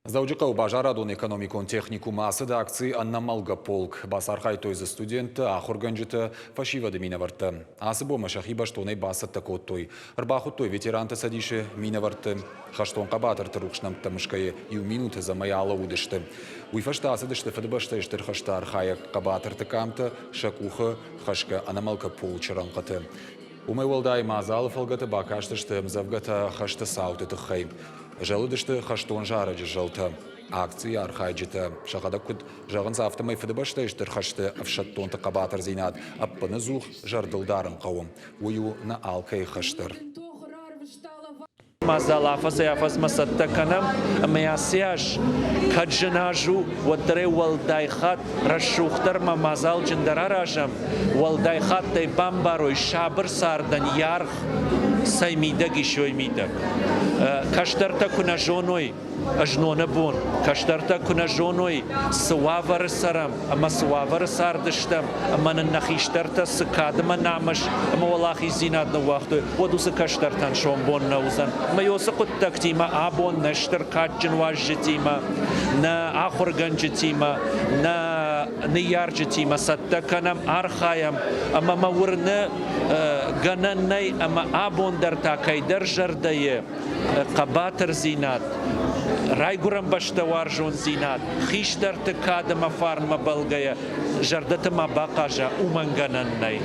Дзӕуджыхъӕуы базарадон-экономикон техникумы ацыд акци «Ӕнӕмӕлгӕ полк». Бацархайдтой дзы студенттӕ, ахуыргӕнджытӕ, фӕсивӕды минӕвӕрттӕ. Ацы бонмӕ сӕхи бӕстонӕй бацӕттӕ кодтой. Ӕрбахуыдтой ветеранты цӕдисы минӕвӕртты. Хӕстон хъӕбатырты рухс нӕмттӕ мысгӕйӕ иу минут ӕдзӕмӕй алӕууыдысты. Уый фӕстӕ ацыдысты Фыдыбӕстӕйы Стыр хӕсты архайӕг хъӕбатырты къамтӕ сӕ къухы хӕсгӕ ӕнӕмӕлгӕ полчы рӕнхъыты. Уымӕй уӕлдай ма залы фӕлгӕты бакастысты ӕмдзӕвгӕтӕ хӕсты цауты тыххӕй. Зӕлыдысты хӕстон зарӕджы зӕлтӕ. Акцийы архайджытӕ сӕхӕдӕг куыд зӕгъынц, афтӕмӕй Фыдыбӕстӕйы Стыр хӕсты ӕфсӕддонты хъӕбатырдзинад ӕппынӕдзух зӕрдыл дарын хъӕуы. Уый у нӕ алкӕйы хӕс дӕр. Мадзал афӕдзӕй-афӕдзмӕ цӕттӕ кӕнӕм, ӕмӕ ацы аз кӕд зын аз у, уӕддӕр ӕй уӕлдай хатт рӕсугъддӕр ӕмӕ мадзалджындӕр аразӕм, уӕлдай хаттӕй бамбарой сабыр цардӕн йӕ аргъ цӕй мидӕг ис, уый мидӕг. Кӕстӕртӕ куы нӕ зоной, ызноны бон, кӕстӕртӕ куы нӕ зоной, цы уавӕры цӕрӕм ӕмӕ цы уавӕры цардыстӕм, ӕмӕ нын нӕ хистӕртӕ цы кад ӕмӕ намыс ӕмӕ уӕлахиздзинад ныууагътой, уӕд уыцы кӕстӕртӕн сомбон нӕ уыдзӕн. Ӕмӕ уыцы хъуыддӕгтимӕ абон нӕ стыр кадджын уазджытимӕ, нӕ ахуыргӕнджытимӕ, нӕ ныййарджытимӕ цӕттӕ кӕнӕм, архайӕм, ӕмӕ мӕ уырны, гӕнӕн нӕй ӕмӕ абон дӕр та кӕйдӕр зӕрдӕйы хъӕбатырдзинад, райгуырӕн бӕстӕ уарзондзинад, хистӕрты кад ӕмӕ фарнмӕ бӕлгӕйӕ зӕрдӕты ма бахъаза, уымӕн гӕнӕн нӕй.